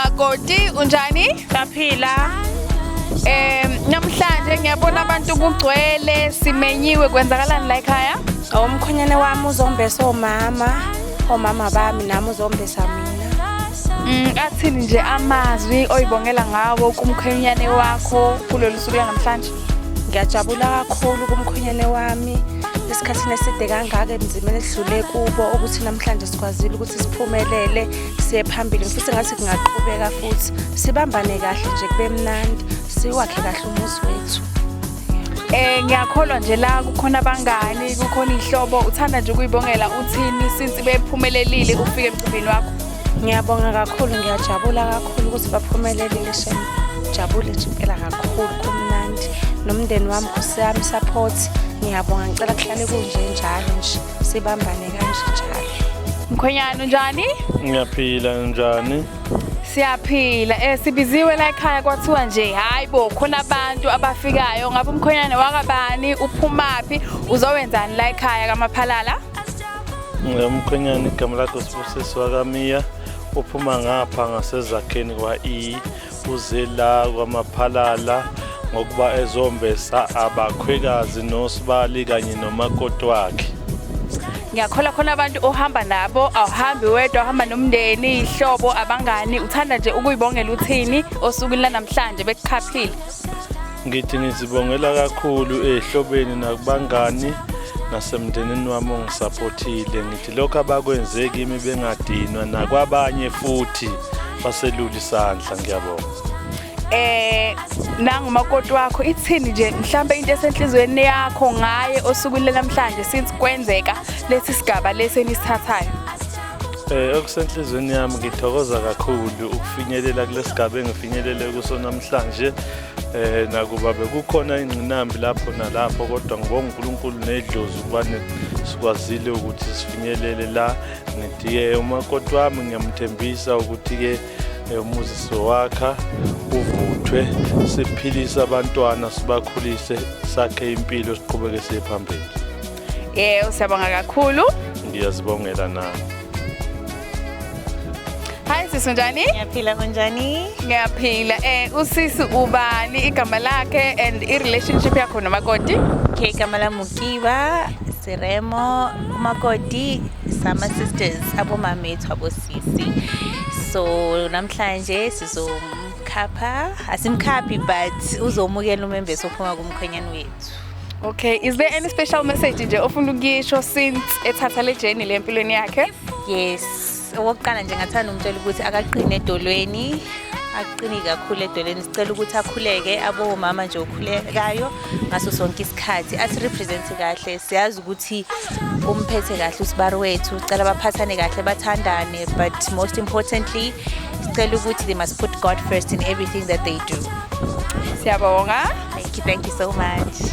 Makoti, unjani? Saphila. Namhlanje ngiyabona abantu kugcwele, simenyiwe, kwenzakalani la ekhaya? Umkhwenyane wami uzombesa omama, omama bami nami uzombesa mina. Athini nje amazwi oyibongela ngawo kumkhwenyane wakho kulolu suku lanamhlanje? Ngiyajabula kakhulu kumkhwenyane wami esikhathini eside kangaka emzimeni esidlule kubo ukuthi namhlanje sikwazile ukuthi siphumelele siye phambili. Ngifisa ngathi kungaqhubeka futhi sibambane kahle nje kube mnandi, siwakhe kahle umuzi wethu. Ngiyakholwa nje la kukhona abangani, kukhona ihlobo, uthanda nje ukuyibongela uthini since bephumelelile ukufika emcimbini wakho? Ngiyabonga kakhulu, ngiyajabula kakhulu ukuthi baphumelelile shem. Jabule nje impela kakhulu, kumnandi. Nomndeni wami nkosi yami support. Ngiyabonga, ngicela kuhlale kunje njalo nje. Sibambane kanje njalo. Mkhwenyana, unjani? Ngiyaphila, njani? Siyaphila. Sibiziwe la ekhaya kwathiwa nje hayi bo khona abantu abafikayo. Ngabe umkhwenyane wakabani, uphumaphi, uzowenzani la ekhaya kaMaphalala? Umkhwenyane igama lakhe Sibusiso wakaMiya, uphuma ngapha ngasezakheni kwa-E, uze la kwaMaphalala ngokuba ezombesa abakhwekazi nosibali kanye nomakoti wakhe. Ngiyakholwa khona abantu ohamba nabo, awuhambi wedwa, uhamba nomndeni, ihlobo, abangani. Uthanda nje ukuyibongela uthini osukwini lanamhlanje bekukhaphile? Ngithi ngizibongela kakhulu ezihlobeni nakubangani nasemndenini wami ongisaphothile. Ngithi lokho abakwenze kimi bengadinwa, nakwabanye futhi baselula isandla. Ngiyabonga. Nangumakoti wakho, ithini nje mhlambe into esenhlizweni yakho ngaye osukwini namhlanje since kwenzeka lesi sigaba lesi enisithathayo? Okusenhlizweni yami, ngithokoza kakhulu ukufinyelela kulesigaba engifinyelele kuso namhlanje. Nakuba bekukhona ingqinambi lapho nalapho, kodwa ngibonga uNkulunkulu nedlozi ukuba sikwazile ukuthi sifinyelele la. Ngithi-ke umakoti wami ngiyamthembisa ukuthi-ke umuzi siwakha uvuthwe, siphilise abantwana, sibakhulise, sakhe impilo, siqhubeke siye phambili. Yebo, siyabonga kakhulu. Ngiyazibongela nami. Hi sisi, unjani? Ngiyaphila, kunjani? Ngiyaphila. Usisi ubani igama lakhe and i-relationship yakho nomakoti? Okay, igama lami uKiba Siremo, umakoti sama sisters, abomamethu abosisi. So namhlanje sizomkhapha, asimkhaphi but uzomukela umembeso ophuma kumkhwenyane wethu. Okay, is there any special message nje ofuna ukuyisho since ethatha le journey le empilweni yakhe? Yes, okokuqala nje ngathanda umtshela ukuthi akaqine edolweni, aqine kakhulu edolweni. Sicela ukuthi akhuleke, abomama nje okhulekayo ngaso sonke isikhathi, asi-represent kahle. Siyazi ukuthi umphethe kahle usibari wethu, sicela baphathane kahle, bathandane, but most importantly sicela ukuthi they must put God first in everything that they do. Siyabonga. Thank you, thank you so much.